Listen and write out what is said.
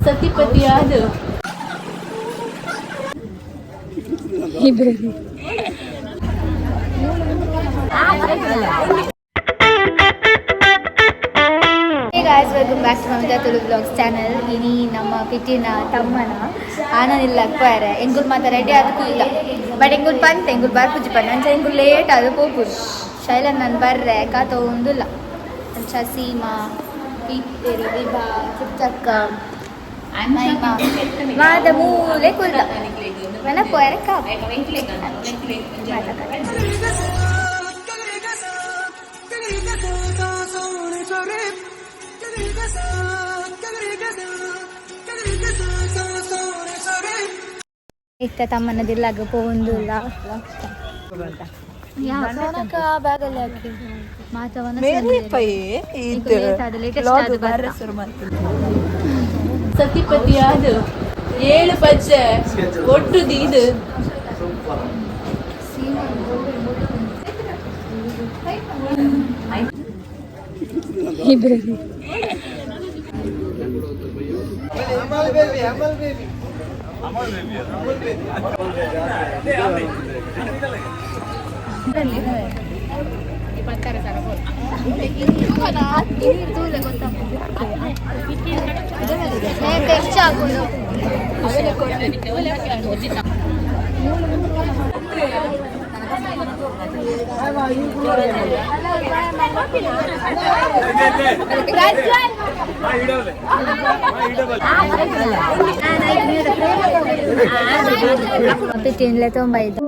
ಸತಿಪತಿ ಅದು. Hey guys, welcome back to Mamita Tulu vlogs channel. ಇನಿ ನಮ್ಮ ಪಿಟಿನ ತಮ್ಮನ ಆನಂದ್ ಇಲ್ಲ ಪೋಯರೆ. ಎಂಗುಲ್ ಮಾತ ರೆಡಿ ಅದಕ್ಕೂ ಇಲ್ಲ, ಬಟ್ ಎಂಗುಲ್ ಪಂತ ಎಂಗುಲ್ ಬರ್ಪುಜಿ ಪಂತ ಅಂಚ ಎಂಗುಲ್ ಲೇಟ್ ಅದು ಪೋಪುಜಿ. ಶೈಲನ್ ನಾನು ಬರ್ರೆ ಕಾತ ಒಂದುಲ್ಲ. ಅಂಚ ಸೀಮಾ ಪೀತೇರು ವಿಭಾ ಚಿಕ್ಕಕ್ಕ ಮೈಮಾ ಮಾತ ಮೂಲೆ ಕುಲ್ದ ಮನ ಪೋಯರೆ ಕಾ. ಇತ್ತ ತಮ್ಮನದಿಲ್ಲಾಗ ಪೋಂದುಲ್ಲ. ಬ್ಯಾಗಲ್ಲಿ ಹಾಕಿ ಮಾತವನ್ನ. ಸತಿಪತಿ ಅದು ಏಳು ಪಚ್ಚೆ ಒಟ್ಟು ದೀದು. ಹೆಚ್ಚಾಗೋದು. ತಿನ್ಲೆ ತುಂಬ ಇದ್ದ.